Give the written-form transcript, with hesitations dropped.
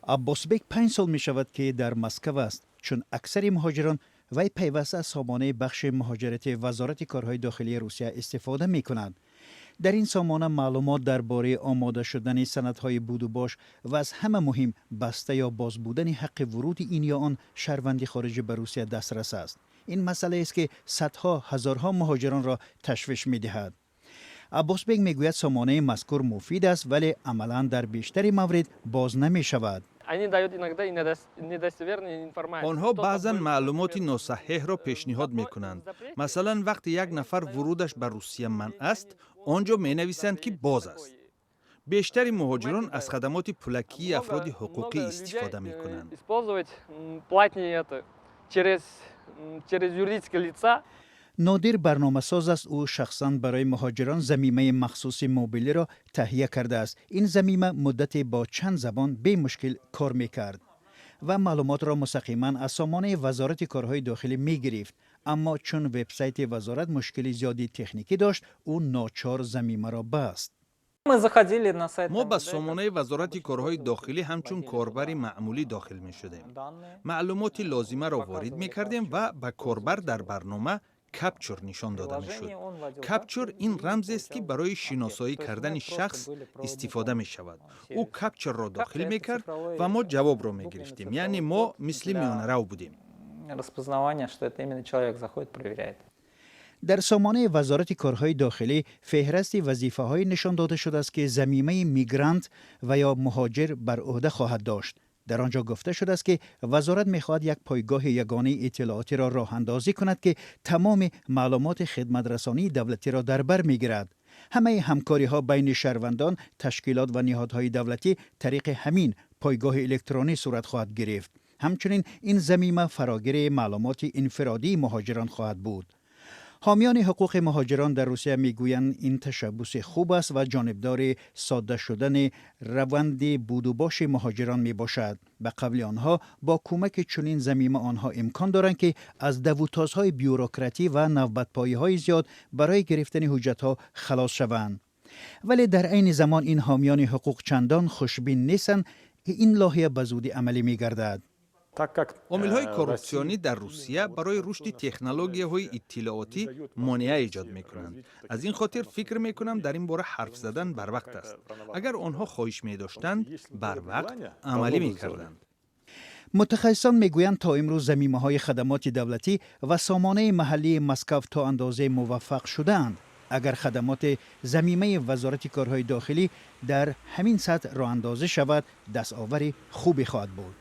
Аббосбек 5 сол мешавад, ки дар Москва аст. Чун аксари муҳоҷирон, вай пайваста аз сомонаи бахши муҳоҷирати Вазорати корҳои дохилии Русия истифода мекунад. Дар ин сомона маълумот дар бораи омода шудани санадҳои будубош ва, аз ҳама муҳим, баста ё боз будани ҳаққи вуруди ин ё он шаҳрванди хориҷӣ ба Русия дастрас аст. Ин масъалаест, ки садҳо ҳазорҳо муҳоҷиронро ташвиш медиҳад. Аббосбек мегӯяд, сомонаи мазкур муфид аст, вале амалан дар бештари маврид боз намешавад. Они дают иногда и недостоверные информации. Онҳо баъзан маълумоти носаҳеҳро пешниҳод мекунанд. Масалан, вақте як нафар вурудаш ба Русия манъ аст, он ҷо менависанд, ки боз аст. Бештари муҳоҷирон аз хадамоти пулакии афроди ҳуқуқӣ истифода мекунанд. Использовать платные это через юридические лица. Нодир барномасоз аст. Ӯ шахсан барои муҳоҷирон замимаи махсуси мобилиро таҳия кардааст. Ин замима муддате бо чанд забон бемушкил кор мекард ва маълумотро мустақиман аз сомонаи Вазорати корҳои дохилӣ мегирифт. Аммо чун вебсайти вазорат мушкили зиёди техникӣ дошт, ӯ ночор замимаро баст. Мы заходили на сайт. Мо ба сомонаи Вазорати корҳои дохилӣ ҳамчун корбари маъмулӣ дохил мешудем, маълумоти лозимаро ворид мекардем ва ба корбар дар барнома капча нишон дода мешуд. Капча ин рамзест, ки барои шиносоӣ кардани шахс истифода мешавад. Ӯ капчаро дохил мекард ва мо ҷавобро мегирифтем, яъне мо мисли миёнарав будем. Распознавание, что это именно человек заходит, проверяет. Дар сомонаи Вазорати корҳои дохилӣ феҳрасти вазифаҳое нишон дода шудааст, ки замимаи мигрант ва ё муҳоҷир бар ӯҳда хоҳад дошт. Дар он ҷо гуфта шудааст, ки вазорат мехоҳад як пойгоҳи ягонаи иттилоотиро роҳандозӣ кунад, ки тамоми маълумоти хидматрасонии давлатиро дар бар мегирад. Ҳамаи ҳамкориҳо байни шаҳрвандон, ташкилот ва ниҳодҳои давлатӣ тариқи ҳамин пойгоҳи электронӣ сурат хоҳад гирифт. Ҳамчунин ин замима фарогири маълумоти инфиродии муҳоҷирон хоҳад буд. Ҳомиёни ҳуқуқи муҳоҷирон дар Русия мегӯянд, ин ташаббуси хуб аст ва ҷонибдори содда шудани раванди будубоши муҳоҷирон мебошад. Ба қавли онҳо, бо кӯмаки чунин замима онҳо имкон доранд, ки аз давутозҳои бюрократӣ ва навбатпоиҳои зиёд барои гирифтани ҳуҷҷатҳо халос шаванд. Вале дар айни замон ин ҳомиёни ҳуқуқ чандон хушбин нестанд, ки ин лоиҳа ба зудӣ амалӣ мегардад. Омилҳои коррупсионӣ дар Русия барои рушди технологияҳои иттилоотӣ монеа эҷод мекунанд. Аз ин хотир фикр мекунам, дар ин бора ҳарф задан барвақт аст. Агар онҳо хоҳиш медоштанд, барвақт амалӣ мекарданд. Мутахассисон мегӯянд, то имрӯз замимаҳои хадамоти давлатӣ ва сомонаи маҳаллии Москав то андозае муваффақ шудаанд. Агар хадамоти замимаи Вазорати корҳои дохилӣ дар ҳамин сатҳ роҳандозӣ шавад, дастовари хубе хоҳад буд.